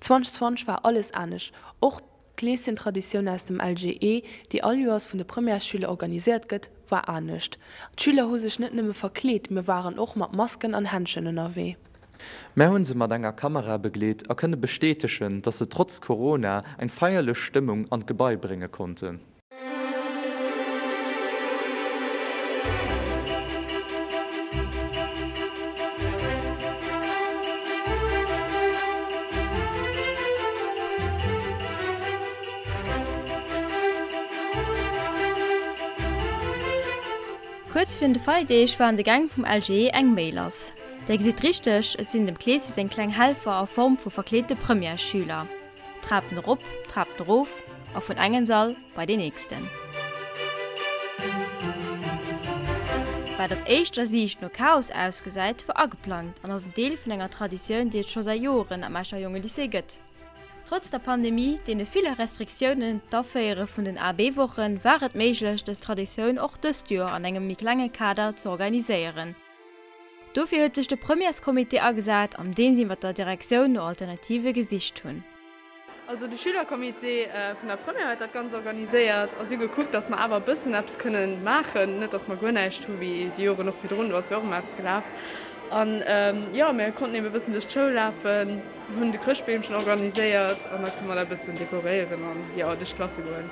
2020 war alles anescht, och d'Kleeschentraditioun aus dem LGE, déi all Joers vun de Premièresschüler organiséiert gëtt, war anescht. D'Schüler hu sech net nëmme verkleet, mee waren och mat Masken an Händschen ënnerwee. Mär hunn se mat enger Kamera begleet a kënne bestätegen, dass se trotz Corona eng feierlech Stëmmung an d'Gebai brénge konnten. Kuerz virun de Feierdeeg war an de Gäng vum LGE eng Méi lass. Dir gesitt richteg, et sinn dem Kleesi seng kleng Helfer a Form vu verkleete Premièresschüler. Trapen erop, Trapen erof a vun engem Sall bei deen nächsten. Wat op éischter Siicht no Chaos ausgesäit, war ageplangt an ass en Deel vun enger Traditioun, déi et scho säit Joren am Escher Jongelycée gëtt. Trotz der Pandemie, deene ville Restriktiounen, d'Aféiere vun den AB-Wochen, war et méiglech, dës Traditioun och dëst Joer an engem méi klenge Kader ze organiséieren. Dofir huet sech de Premièrescomité agesat, am deem si mat der Direktioun no Alternative gesicht hunn. Also de Schülercomité vun der Première huet dat Ganzt organiséiert a si hu gekuckt, datt mer awer e bëssen eppes kënnen maachen, net datt mer guer näischt hu wéi déi Joren och virdrun, do ass jo och ëmmer eppes gelaf. An jo, mir konnten eben e bëssen duerch d'Schoul lafen, hunn de Chrëschtbeemchen organiséiert an da kënne mer dat e bëssen dekoréieren an jo duerch d'Klasse goen.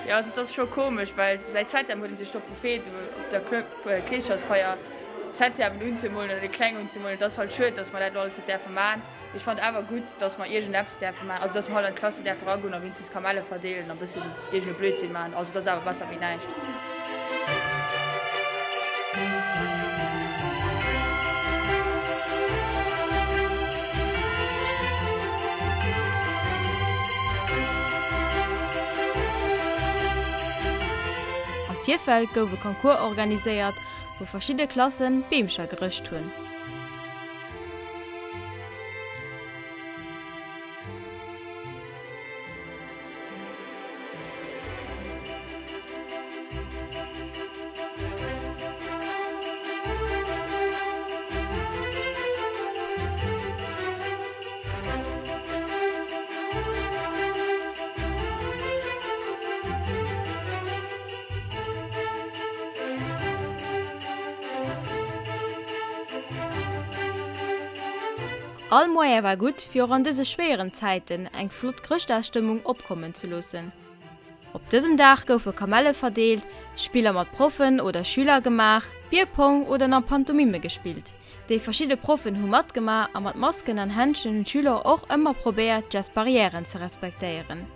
Jo, also et ass scho komesch, well säit September huet een sech drop gefreet op der Kleeschersfeier d'Septemben unzemolen oder déi Kleng unzemolen. Et ass halt schued, datt mer dat elo alles net däerfe maachen. Ech fannen awer gutt, datt mer iergend eppes däerfe maachen, also datt mer halt an d'Klassen däerfe eragoen a wéinstens Kamelle verdeelen a bëssen iergend e Blödsinn maachen. Also et ass awer besser wéi näischt. Am Virfeld gouf e Concours organiséiert, wou verschidde Klassen Beemcher gerëscht hunn. All Moyen war gutt, fir och an dëse schwéieren Zäiten eng flott Chrëschtdagsstëmmung opkommen ze loossen. Op dësem Dag goufe Kamelle verdeelt, Spiller mat Proffen oder Schüler gemaach, Bierpong oder nach Pantomime gespillt. Déi verschidde Proffen hu matgemaach a mat Masken an Händschen hunn d'Schüler och ëmmer probéiert d'Gestes barrièren ze respektéieren.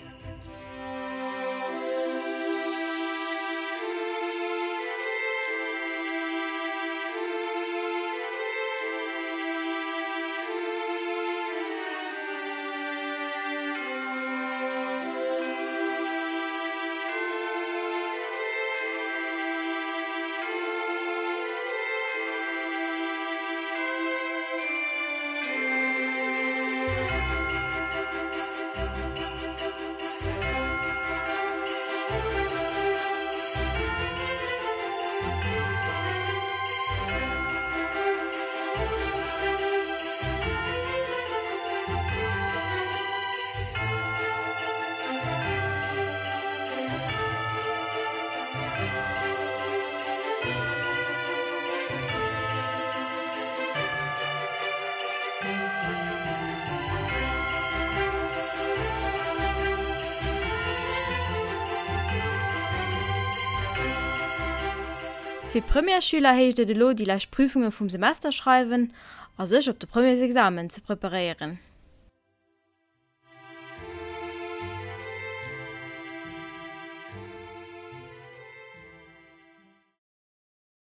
Fir Premièresschüler heescht et elo déi lescht Prüfunge vum Semester schreiwen a sech op de Premièresexamen ze preparéieren.